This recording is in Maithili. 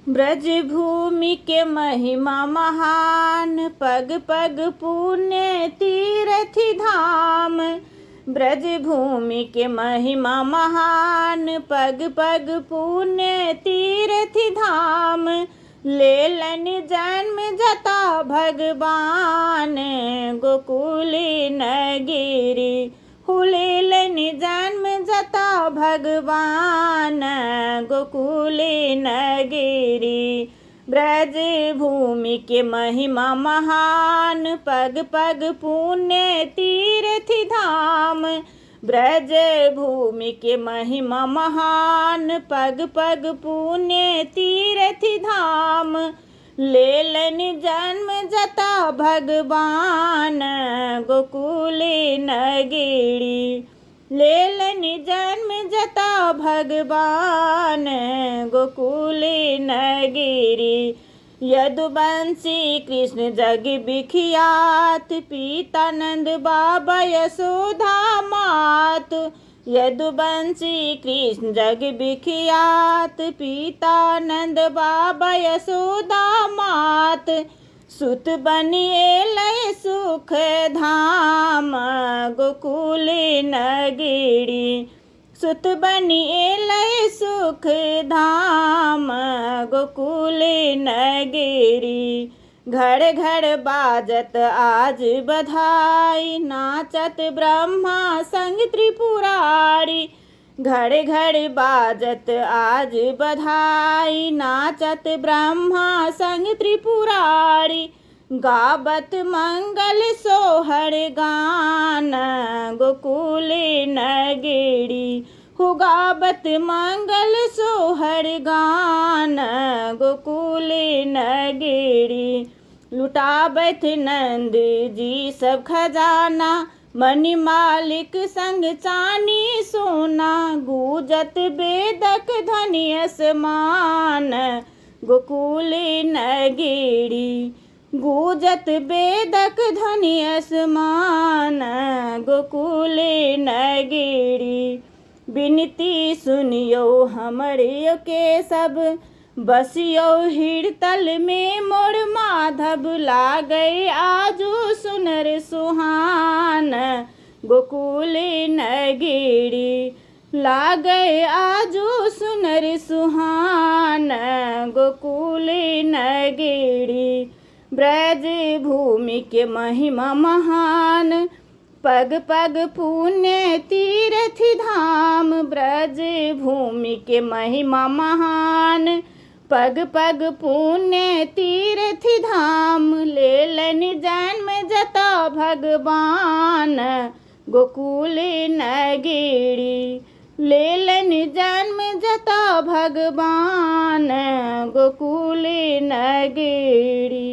ब्रज भूमि के महिमा महान, पग पग पुण्य तीर्थ धाम। ब्रज भूमि के महिमा महान, पग पग पुण्य तीर्थ धाम। लेलन जन्म जता भगवान गोकुल नगिरी, हुलेलन जन्म जता भगवान गोकुल नगिरी। ब्रज भूमि के महिमा महान, पग पग पुण्य तीर्थ धाम। ब्रज भूमि के महिमा महान, पग पग पुण्य तीर्थ धाम। लेलन जन्म जता भगवान गोकुल नगिरी, लेलन जन्म जता भगवान गोकुल नगिरी। यदुवंशी कृष्ण जग विख्यात, पिता नंद बाबा यशोदा मात। यदुवंशी कृष्ण जग विख्यात, पिता नंद बाबा यशोदा मात। सुत बनिए लय सुख धाम गोकुल नगिरी, सुत बनिए लय सुख धाम गोकुल नगिरी। घर घर बाजत आज बधाई, नाचत ब्रह्मा संग त्रिपुरारी। घर घर बाजत आज बधाई, नाचत ब्रह्मा संग त्रिपुरारी। गावत मंगल सोहर गान गोकुल नगिरी, हो गावत मंगल सोहर गान गोकुल नगिरी। लुटाबथ नंद जी सब खजाना, मणि मालिक संग चानी सोना। गूजत वेदक ध्वनि असमान गोकुल नगिरी, गूजत वेदक ध्वनि असमान गोकुल नगिरी। विनती सुनियो हमर केशव, बसियो हिरतल में मोर माधव। लागै आजू सुनर सुहान गोकुल नगिरी, लागै आजू सुनर सुहान गोकुल नगिरी। ब्रज भूमि के महिमा महान, पग पग पुण्य तीर्थ धाम। ब्रज भूमि के महिमा महान, पग पग पुण्य तीर्थ धाम। लेलन जन्म जता भगवान गोकुल नगिरी, लेलन जन्म जता भगवान गोकुल नगिरी।